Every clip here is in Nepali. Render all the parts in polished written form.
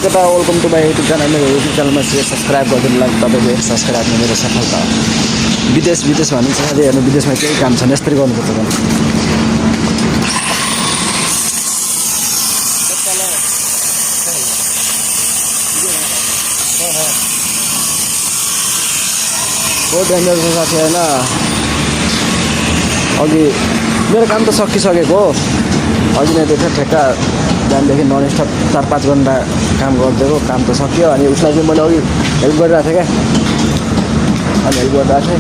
केटा welcome to my YouTube channel. मेरो युट्युब च्यानलमा सब्सक्राइब गरिदिनु लागि तपाईँको एक सब्सक्राइब मेरो सफलता हो। विदेश भनिन्छ अहिले हेर्नु, विदेशमा केही काम छैन, यस्तरी गर्नुपर्छ भने बहुत डेन्जर छ साथी होइन। अघि मेरो काम त सकिसकेको हो, अघि नै त्यो ठेक्का बिहानदेखि नन स्टप 4-5 घन्टा काम गरिदिएको, काम त सक्यो। अनि उसलाई चाहिँ मैले अघि हेल्प गरिरहेको थिएँ क्या, अनि हेल्प गरिरहेको थिएँ।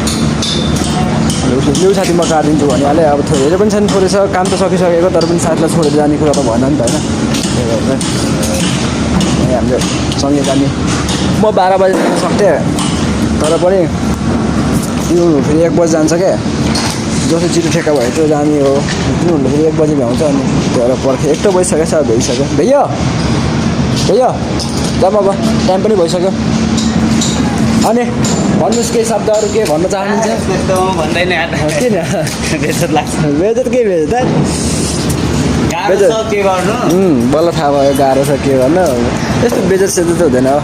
अनि उसले न्यु साथी म काटिदिन्छु भनिहालेँ। अब धेरै पनि छैन, थोरै छ, काम त सकिसकेको, तर पनि साथीलाई छोडेर जाने कुरा त भएन नि त होइन। त्यही भएर चाहिँ हामीले सँगै जाने। म 12 बजी जान सक्थेँ, तर पनि यो फेरि 1 बजी जान्छ क्या, जस्तो छिटो ठेक्का भयो त्यो जाने हो। तिनीहरूले फेरि 1 बजी भ्याउँछ, अनि त्यो भएर पर्खेँ। 1 त भइसक्यो, सायद भइसक्यो। भैया जाम, अब टाइम पनि भइसक्यो। अनि भन्नुहोस् केही शब्दहरू के भन्न चाहनुहुन्छ? भन्दैन किन बेजत लाग्छ, बेजत के बेजत गाह्रो छ के गर्नु। बल्ल थाहा भयो गाह्रो छ के गर्नु। यस्तो बेजत सेजत त हुँदैन हो,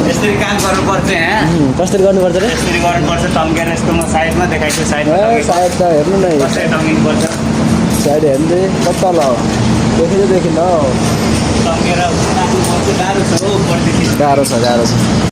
यसरी काम गर्नुपर्छ यहाँ, कसरी गर्नुपर्छ रे? यसरी गर्नुपर्छ। टम्केर यस्तो म साइडमा देखाइछु, साइडमा सायद त हेर्नु न, कसरी टम्किनुपर्छ, साइड हेर्नु कता ल देखिन हौ, टम्केर राख्नुपर्छ। गाह्रो छ हो, गाह्रो छ।